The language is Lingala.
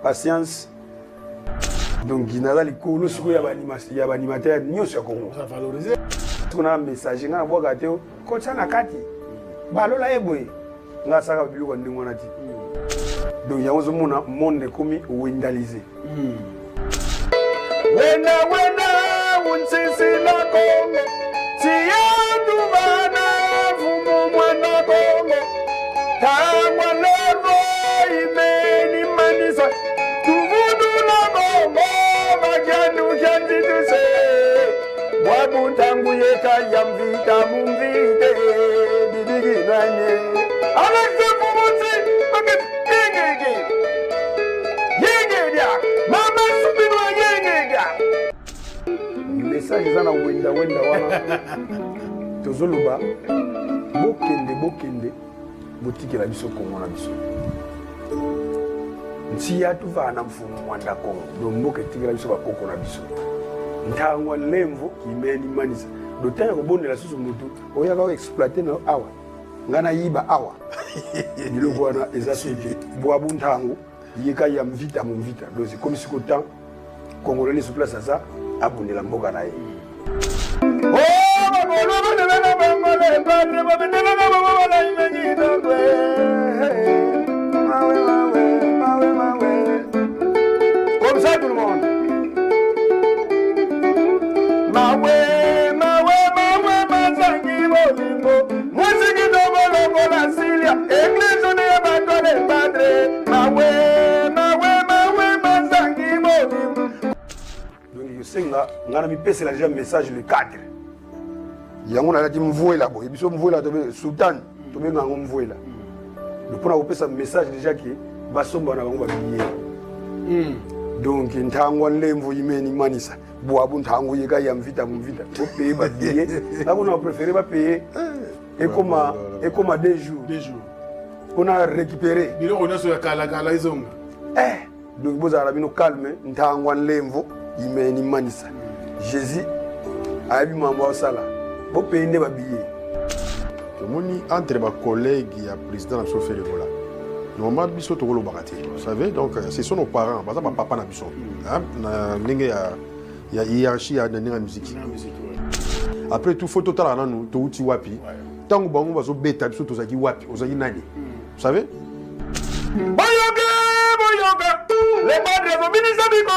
Patience. Donc naza likolo sikoyo ya baanimateur nyonso ya Congo. Sikoyo na messager ngai nabwaka te, kotisa na kati balola ye boye, ngai asalaka biloko ya ndenge wana te. Donc yango ozomona monde ekomi wendalise. Wenda wenda unsisi na Congo tiyatuvana mfumu mwana Congo tangwa levo imeni manisa tuvudula bongo bakyandukyandituse bwabuntangu yeka ya mvita mumvite didiginanye alexefumutsi baketengege yengedia mama suminwa yengedia. Message eza na wenda wenda wana, tozoloba bokende bokende, botikela biso Kongo na biso. Ntia tuvaa na mfumu mwanda Kongo, do mboka etikela biso bakoko na biso. Ntango lemvo imeni manisa do ntango ya kobondela susu motu oyaka oexploite na awa, ngai nayiba awa biloko wana eza soki bwabu ntango yeka ya mvita mu mvita. Donc ekomi siko temps Congolais nyonso place aza abundela mboka na ye. Comme ça tout le monde. Mawe, mawe, mawe, mazangi bolingo. Mwasi kitoko lokola Silia, église ne ya bato le padre. Mawe, mawe, mawe, mazangi bolingo. Donc yosenga nga na mipesela déjà message le cadre. Yango nalati mvuela boye, biso mvuela tobe sultan, tobenga yango mvuela. Donc mpona kopesa message déjà ke basomba na bango babiye. Donc ntango lemvo imeni manisa bwabu ntango yeka ya mvita mvita bopeye babiye nakona préféré bapeye ekoma ekoma 2 jours. 2 jours. Mpona récupérer biloko nyonso ya kalakala ezonga. Donc bozala na bino calme. Ntango lemvo imeni manisa, Jésus ayebi mambo aosala, bopeye nde babiye. Tomoni entre bacollègue ya président na biso Ferre Gola, normalement biso tokolobaka te, vous savez. Donc ce sont nos parents, baza bapapa na biso, hein, na ndenge ya hiérarchie ya na ndenge ya musique. Na musique, ouais. Après tout, faut totalaka nanu touti wapi. Ntango bango bazobeta, biso tozalaki wapi? Ozalaki nani, vous savez? Boyoka, boyoka, le padre azobinisa biko.